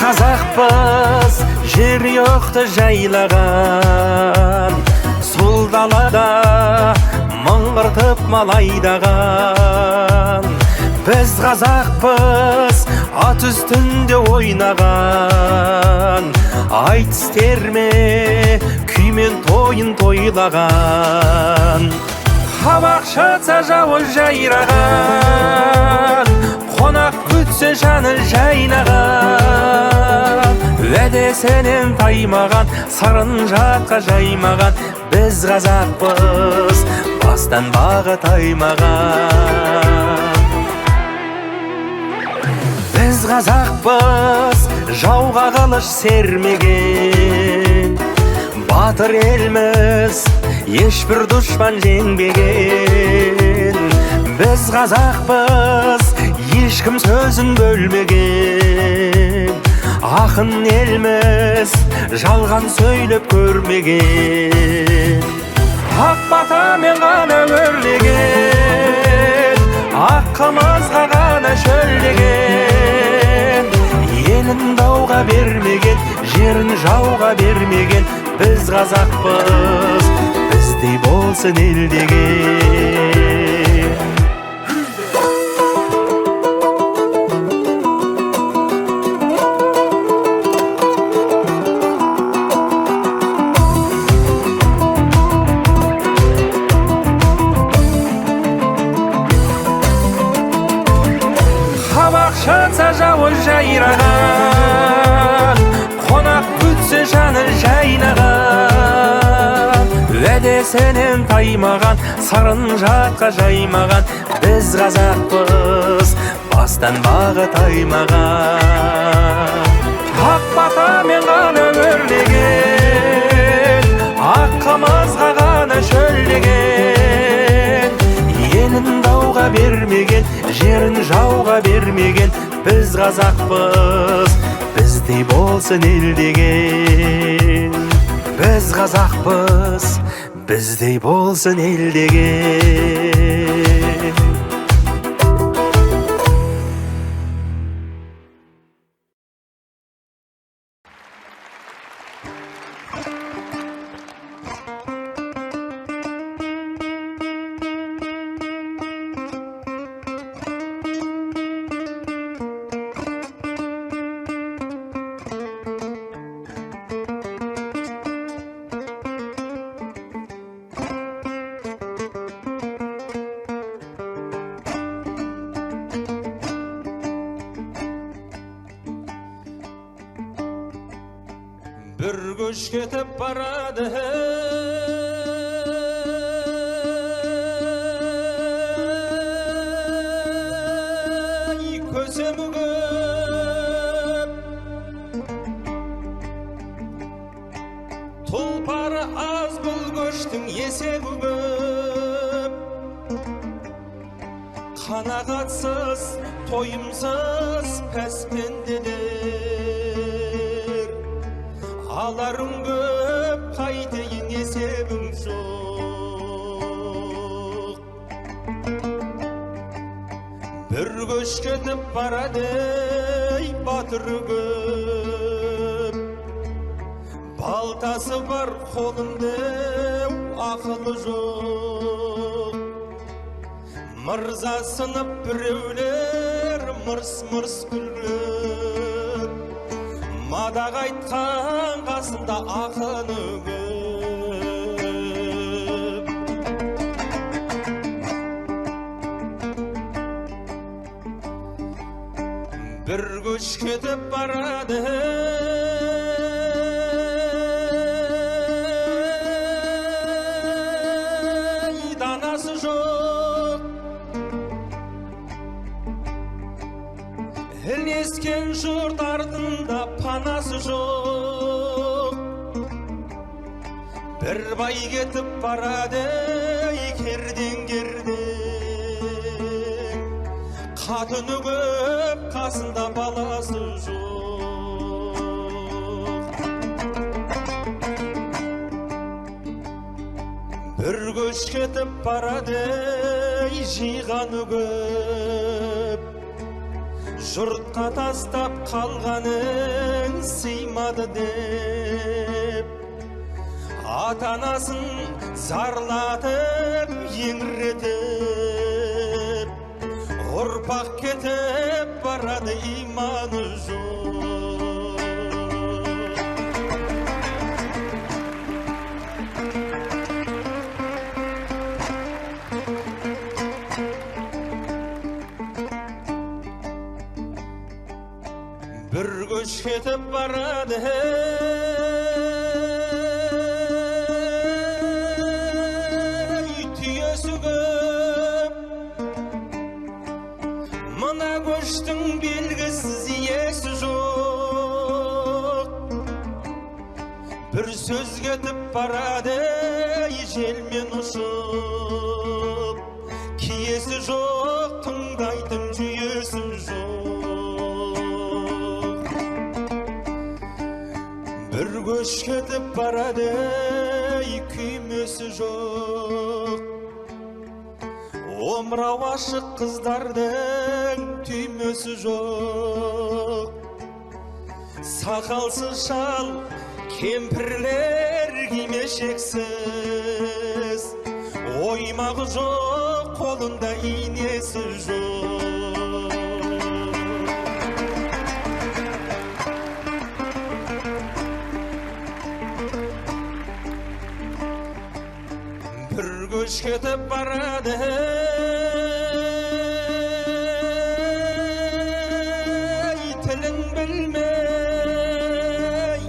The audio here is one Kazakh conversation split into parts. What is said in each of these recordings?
Қазақпыз, жер yoқты жайлаған, сол далада мыңғыртып мал айдаған. Біз қазақпыз, ат үстінде ойнаған, айтыс терме күймен тойын тойлаған. Қабақ шатса жауы жайраған, қонақ күтсе жаны жайнаған. Уәдесінен таймаған, сырын жатқа жаймаған, біз қазақпыз, бастан бағы таймаған. Біз қазақпыз, жауға қылыш сермеген, батыр елміз, ешбір дұшпан жеңбеген. Біз қазақпыз, ешкім сөзін бөлмеген, ақын елміз, жалған сөйлеп көрмеген. Ақ батамен ғана өрлеген, ақ қымызға ғана шөлдеген, елін дауға бермеген, жерін жауға бермеген. Біз қазақпыз, біздей болсын ел деген. Қабақ шатса жауы жайраған, қонақ күтсе жаны жайнаған. Уәдесінен таймаған, сырын жатқа жаймаған, біз қазақпыз, бастан бағы таймаған. Ақ батамен ғана өрлеген, ақ қымызға ғана шөлдеген, елін дауға бермеген, жерін жауға бермеген. Біз қазақпыз, біздей болсын ел деген. Біз қазақпыз, біздей болсын ел деген. Бір көш кетіп барады, көсемі көп, тұлпары аз бұл көштің есегі көп. Қанағатсыз, тойымсыз пәс пенделер, аларың көп, қайтейін есебің жоқ. Бір көш кетіп барады, ей, батыр көп, балтасы бар қолында, ақылы жоқ. Мырза сынып біреулер мырс-мырс күліп, мадақ айтқан қасында ақыны көп. Бір көш кетіп барады, данасы жоқ, Ілескен жұрт артында панасы жоқ. Бір бай кетіп барады керден-керден, қатыны көп, қасында баласы жоқ. Бір көш кетіп барады жиғаны көп, жұртқа тастап қалғанын сыймады деп, ата-анасын зарлатып еңіретіп, ұрпақ кетіп барады иманы жоқ. Бір көш кетіп барады түйесі көп, мына көштің белгісіз иесі жоқ. Бір сөз кетіп барады желмен ұшып, киесі жоқ, тыңдайтын жүйесі жоқ. Бір көш кетіп барады күймесі жоқ, омырау ашық қыздардың түймесі жоқ. Сақалсыз шал кемпірлер кимешексіз, оймағы жоқ, қолында инесі жоқ. Бір көш кетіп барады тілін білмей,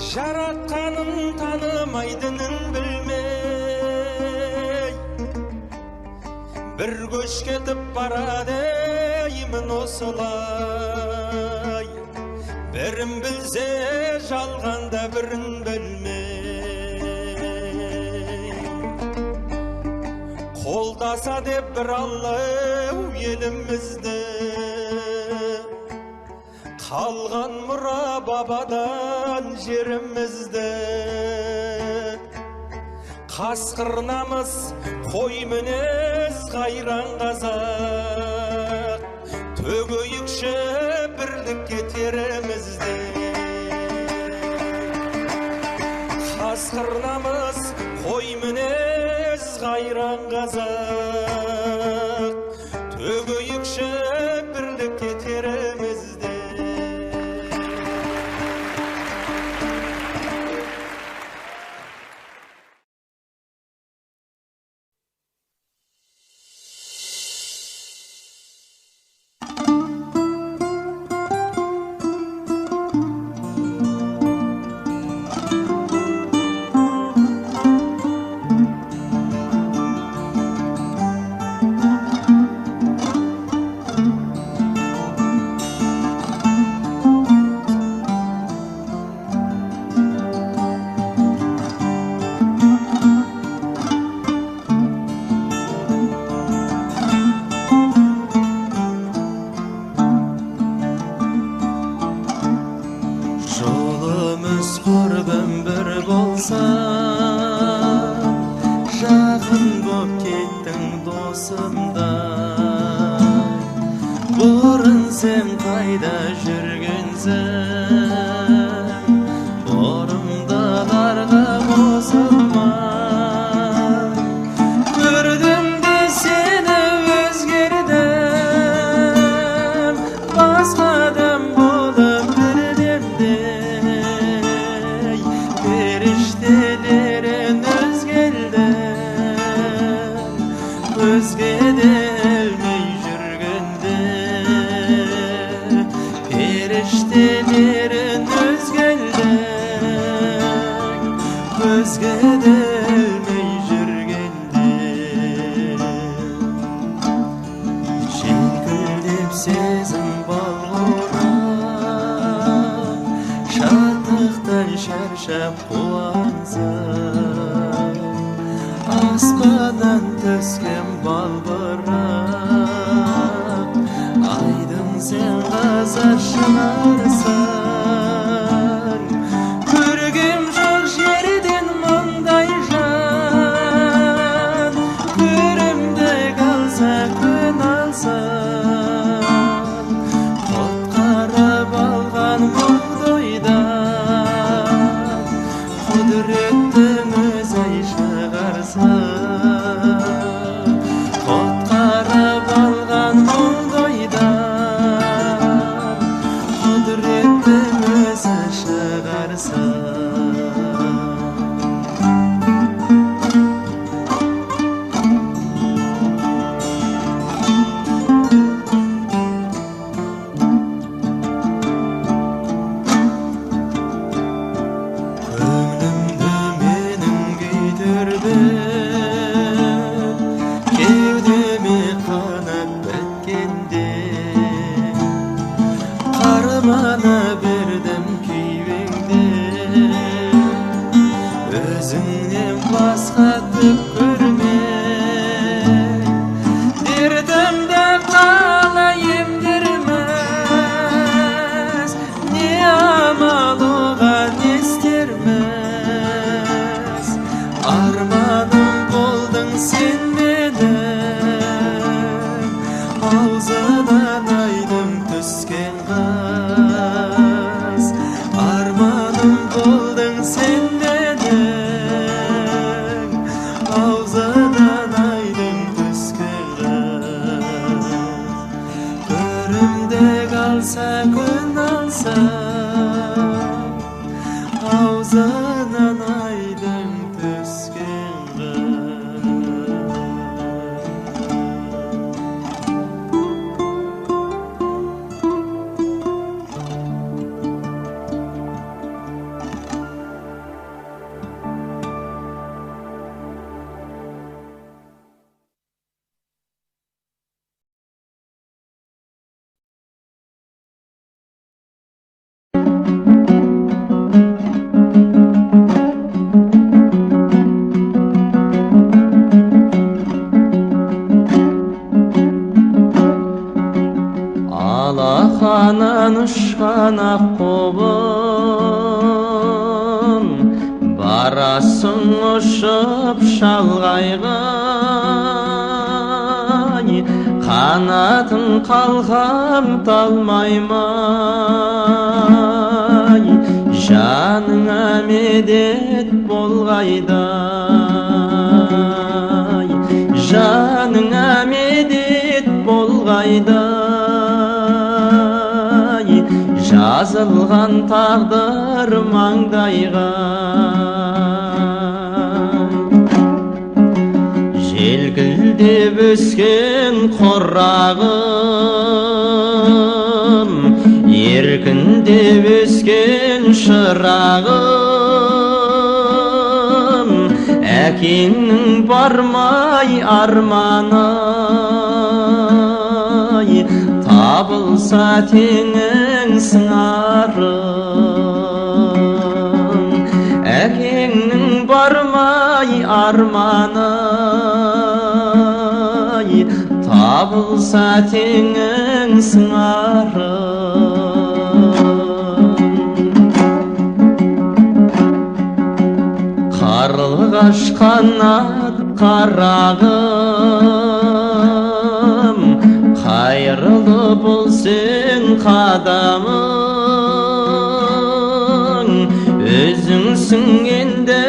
жаратқанын танымай, дінін білмей. Бір көш кетіп барады мін осылай, бірін білсе жалғанда бірін білмей. Қолдаса деп бір Алла елімізді, қалған мұра бабадан жерімізді. Қасқыр намыс, қой мінез, қайран қазақ, төгейікші бірлікке терімізді. Қасқыр намыс, қой мінез, қайран қазақ, төгейікші бірлікке терімізді. Періштелерін өз Мінезің балғұрақ, шаттықтан шаршап қуансың. Аспаннан түскен балбырақ, айдың сен қызы шығарсың. Көргем жоқ жерден мұндай жан, көрімдік алса күн алсын. Құтқарып алған мұң тойдан, құдіреттің өзі шығарсын. Құтқарып алған мұң тойдан, құдіреттің өзі шығарсын. Көңілімді менің күйдірді, кеудеме қанат біткенде. Қармана бердім күйбеңде, өзіңнен басқа түк көрмей. Дертімді қалай емдерміз, не амал оған не істерміз? Арманым болдың сен менің, аузынан айдың түскен қыз. Арманым болдың сен менің, аузынан айдың түскен қыз. Көрімдік алса күн алса, аузынан айдың түскен қыз. Алақаннан ұшқан аққуым, барасың ұшып шалғайға, қанатың қалқам талмай май, жаныңа медет болғайдай, жаныңа медет болғайдай, жазылған тағдыр маңдайға. Желкілдеп өскен қорағым, еркіндеп өскен шырағым, әкеңнің бармай арманы, табылса теңің сыңарың. Әкеңнің бармай арманы, табылса теңің сыңарың. Қарлығаш қанат қарағым, қайырлы болсын қадамың, өзіңсің енді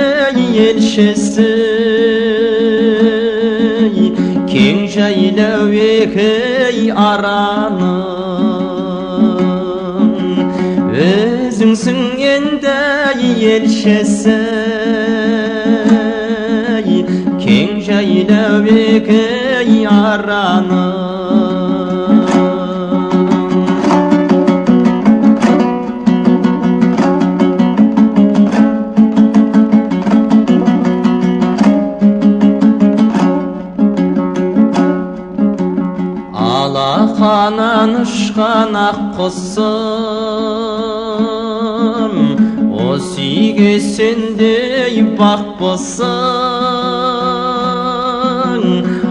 елшісі, кең жайлау екі араның. Өзіңсің енді елшісі, кең жайлау екі араның. Алақаннан Ұшқан ақ құсым, осы үйге сендей бақ болсын.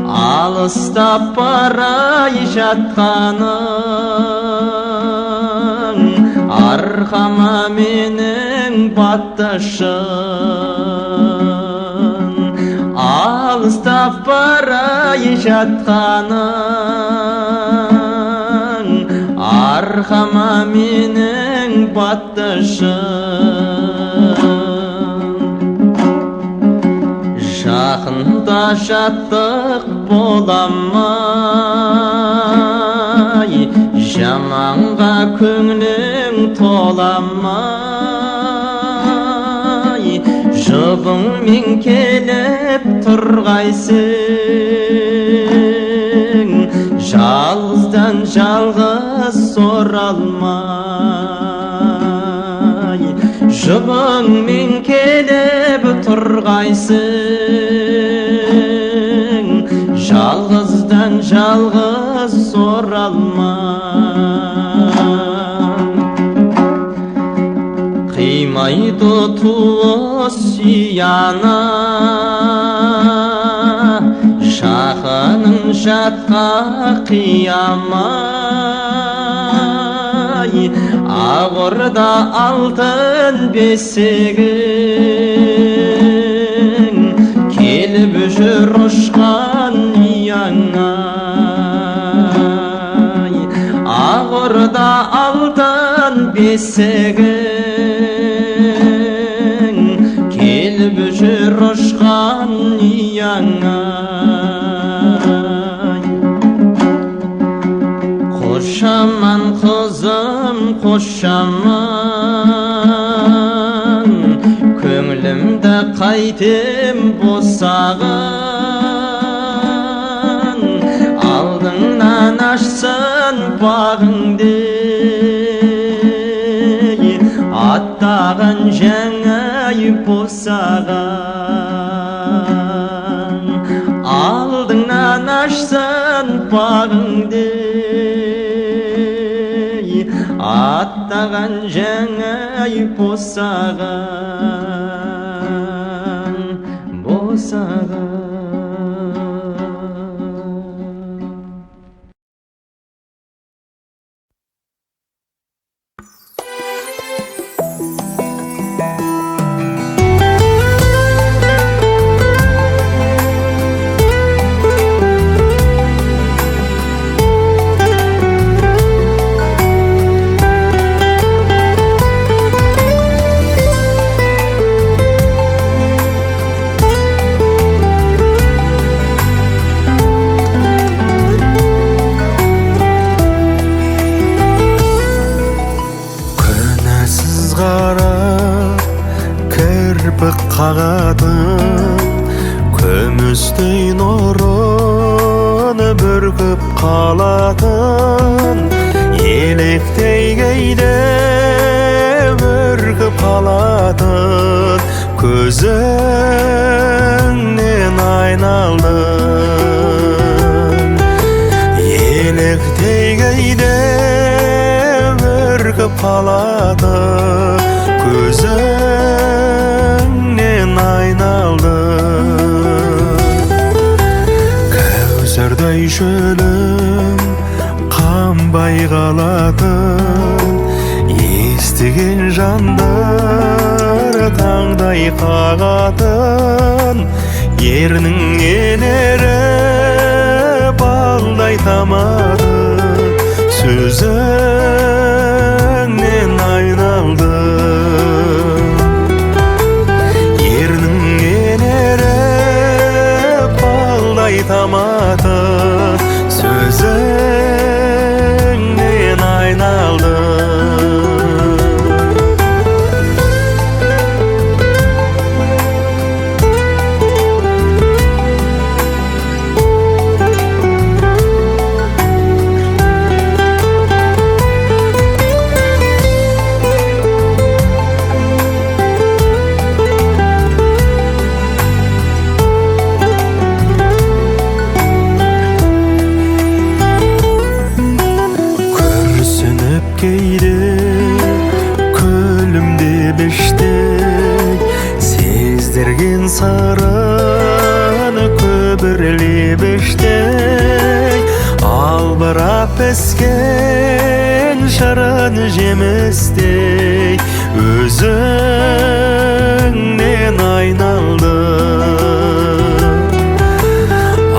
Алыстап барай жатқаның, арқама менің баттышын. Алыстап барай жатқаның, арқама менің баттышын. Жақында жаттық боламай, жаманға көңілің толамай. Жұбыңмен келіп тұрғайсың, жалғыздан жалғыз оралмай. Жұбыңмен келіп тұрғайсың, жалғыздан жалғыз оралмай. Қимайды туыс ұяна, жақынын жатқа қиямай. Ақ орда алтын бесігің, келіп жүр ұшқан ұяңа. Ақ орда алтын бесігің, келіп жүр ұшқан ұяңа. Қошаман қызым қошаман, көңілімді қайтем босаған. Алдыңнан ашсын бағыңды, аттаған жаңа босаған. Алдыңнан ашсын бағыңды, аттаған жаңа босаған, босаған. Қағатын күмістей нұрын бүркіп қалатын, електей кейде бүркіп қалатын, көзіңнен айналдым. Електей кейде бүркіп қалатын, көзіңнен айналдым. Кәусардай шөлім қанбай қалатын, естіген жандар таңдай қағатын, ернің елері балдай таматын, сөзіңнен айналдым. Таматын, сөзіңнен айналдым. Кейде күлімдеп іштей сездірген сырын күбірлеп іштей албырап піскен шырын жемістей өзіңнен айналдым.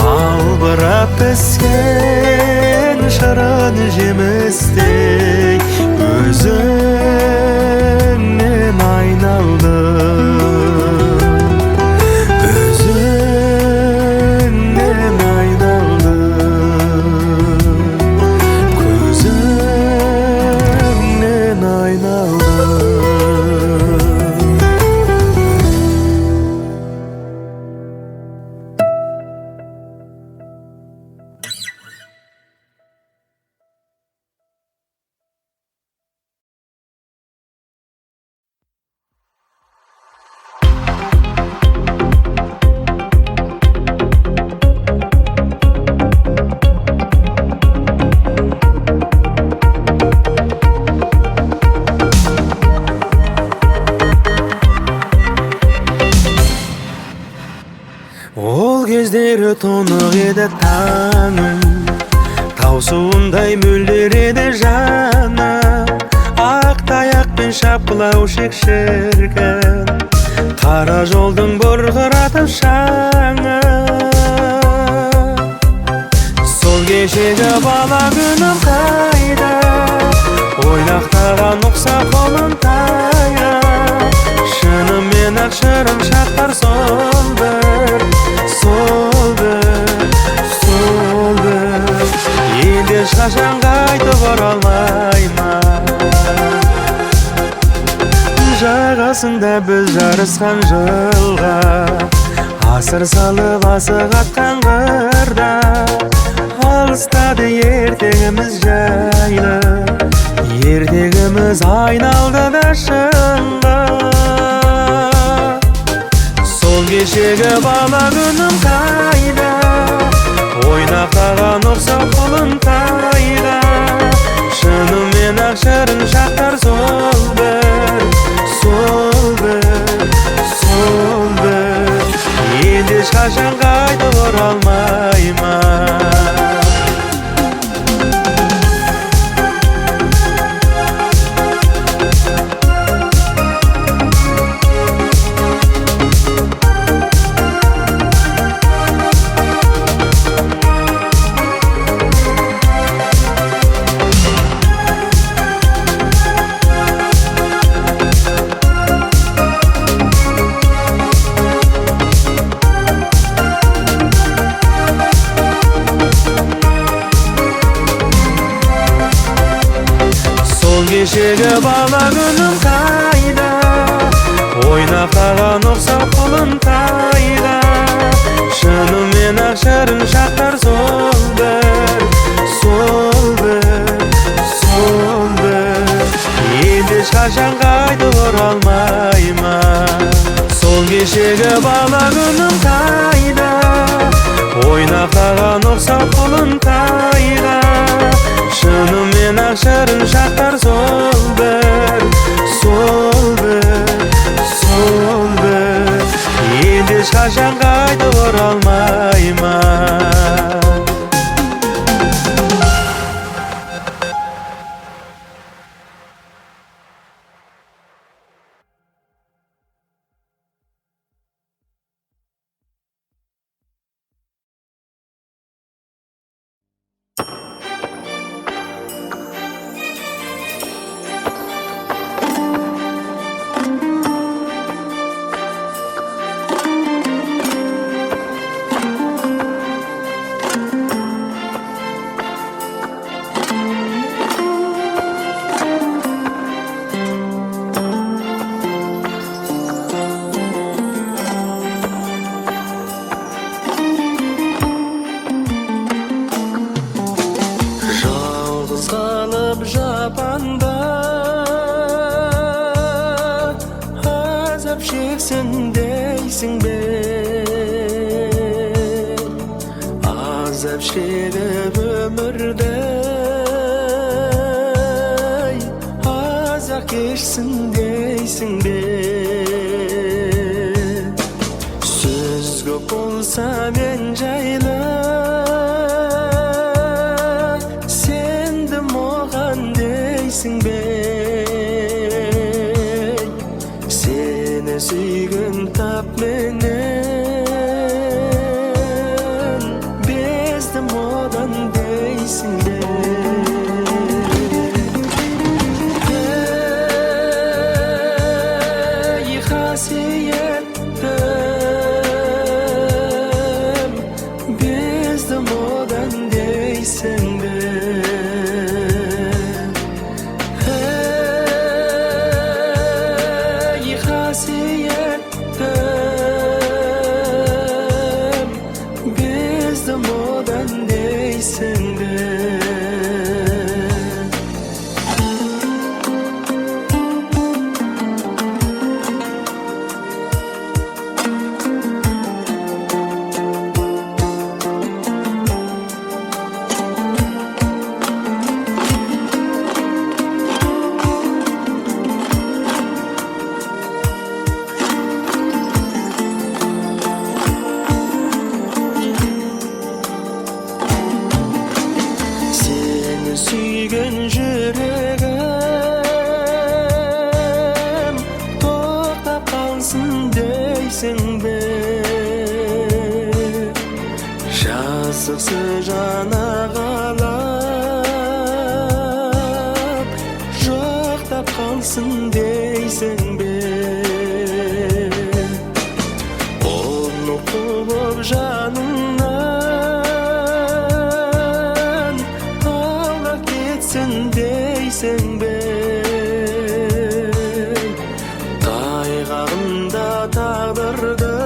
Албырап піскен шырын жемістей өзіңнен айналдым. Өзіңнен айналдым. Көзіңнен айналдым. Ол кездері тұнық еді таңым, тау суындай мөлдір еді жаным. Ақ таяқпен шапқылау шек шіркін, қара жолдың бұрқыратып шаңы. Сол кешегі бала күнім қайда, ойнақтаған ұқсап қолым тайға. Шынымен ақ шырын шақтар сол бір, сол бір, сол бір. Енді ешқашан қайтып оралмай ма? Жағасында біз жарысқан жылға, асыр салып асық атқан қырда. Алыстады ертеңіміз жайлы, ертегіміз айналды да шынға. Сол кешегі бала күнім қайда, ойнақтаған ұқсап құлын тайға. Шынымен ақ шырын шақтар сол бір, сол бір, сол бір. Енді ешқашан қайтып оралмай ма? Сол кешегі бала күнім қайда, ойнақтаған ұқсап құлын тайға. Шынымен ақ шырын шақтар сол бір, сол бір, сол бір. Енді ешқашан қайтып оралмай ма? Сол кешегі бала күнім қайда, ойнақтаған ұқсап құлын тайға. Шынымен ақ шырын шақтар сол бір, сол бір, сол бір. Енді ешқашан қайтып оралмай ма? Жалғыз қалып жапанда азап шексін дейсің бе? Азап шегіп өмірді кешсін дейсің бе? Сөз көп болса мен жайлы, сендім оған дейсің бе? Сені сүйген тап менен, бездім одан дейсің бе? Ей, қасиеттім, бездім одан дейсің бе? Ей, қасиеттім, бездім одан дейсің бе? Сені сүйген жүрегім тоқтап қалсын дейсің бе? Жазықсыз жана қалап, жоқтап қалсын дейсің бе? Оны қуып жаныңнан аулақ кетсін дейсің бе? Тайғағында тағдырдың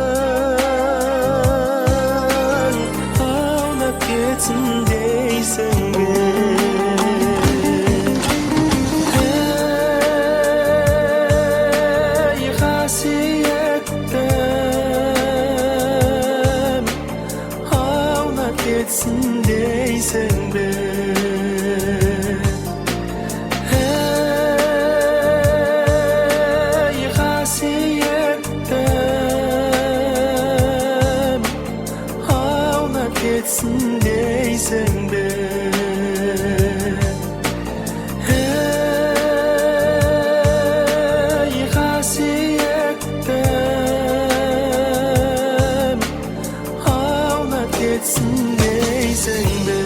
аунап кетсін дейсің бе? Ей, қасиеттім, аунап кетсін дейсің бе? Ей, қасиеттім, аунап кетсін дейсің бе? Ей, қасиеттім, аунап кетсін дейсің бе?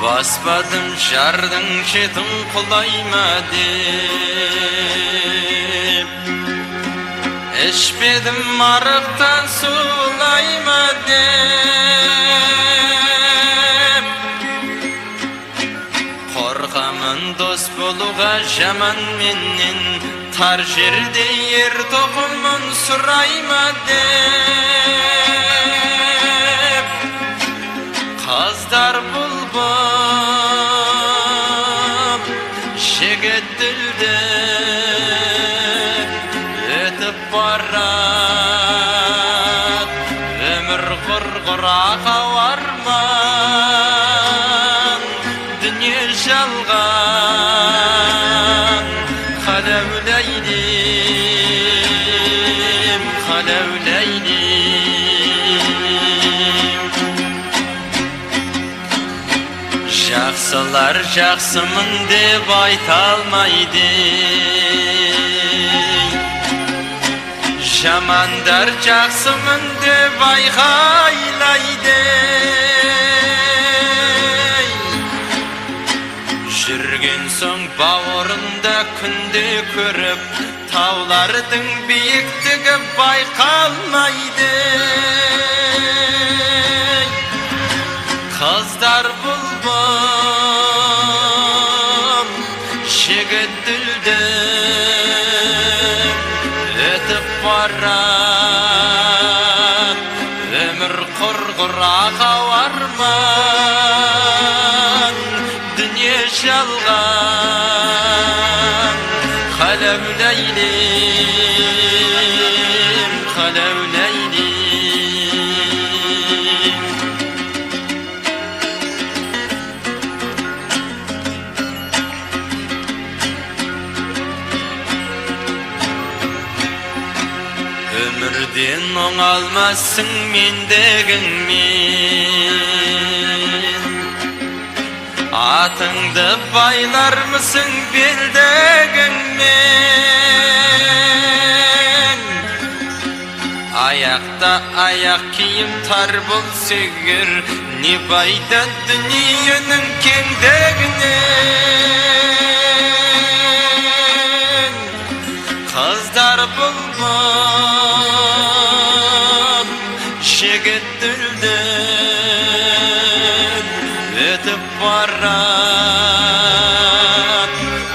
Баспадым жардың шетін құлай ма деп, ішпедім арықтан сулай ма деп. Қорқамын дос болуға жаман менен, тар жерде ер тоқымын сұрай ма деп. Қыздар бұлбұл, жігіт дүлдүл, өтіп барад өмір құрғыр ақау. Жақсылар жақсымын деп айта алмайды, жамандар жақсымын деп айғайлайды. Жүрген соң бауырында күнде көріп, таулардың биіктігі байқалмайды. Қыздар бұлбұл, жігіт дүлдүл, өтіп барад өмір құрғыр ағау арман, дүние жалған. Қалау ләйлім, қалау ләйлім. Өмірден оңалмассың мендігіңмен, атыңды байлармысың белдігіңмен? Аяқта аяқ киім тар болса егер, не пайда дүниенің кеңдігінен? Қыздар бұлбұл, жігіт дүлдүл, өтіп барад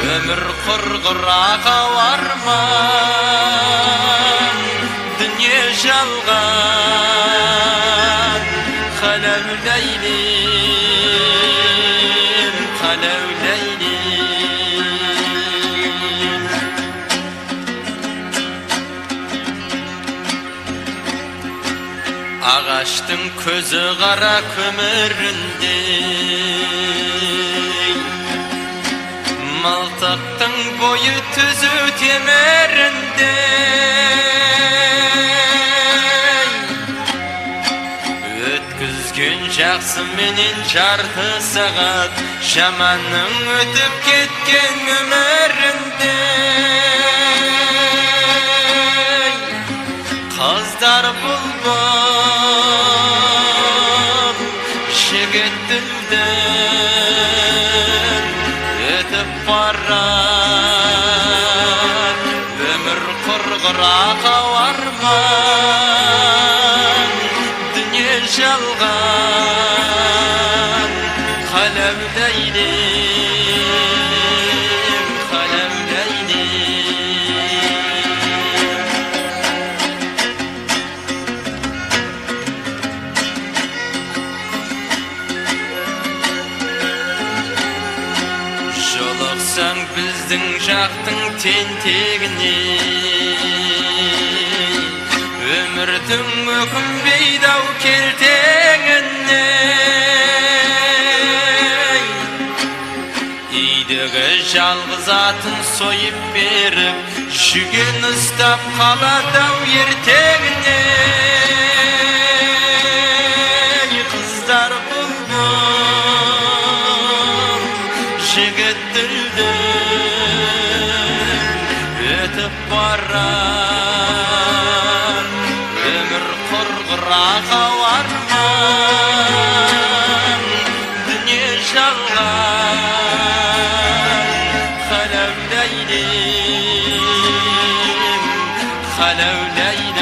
өмір құрғыр ағау арман, дүние жалған. Қалау ләйлім, қалау ләйлім. Ағаштың көзі қара көміріндей, мылтықтың бойы түзу теміріндей. Өткізген жақсыменен жарты сағат, жаманның өтіп кеткен өміріндей. Қыздар бұлбұл, жігіт дүлдүл, өтіп барад өмір құрғыр ағау арман, дүние жалған. Қалау ләйлім, қалау ләйлім. Жолықсаң біздің жақтың тентегіне, өмірдің өкінбейді ау келтеңіне. Үйдегі жалғыз атын сойып беріп, жүген ұстап қалады ау ертеңіне. Қыздар бұлбұл, жігіт дүлдүл, өтіп барад өмір құрғыр ағау арман, дүние жалған. Қалау ләйлім, қалау ләйлім.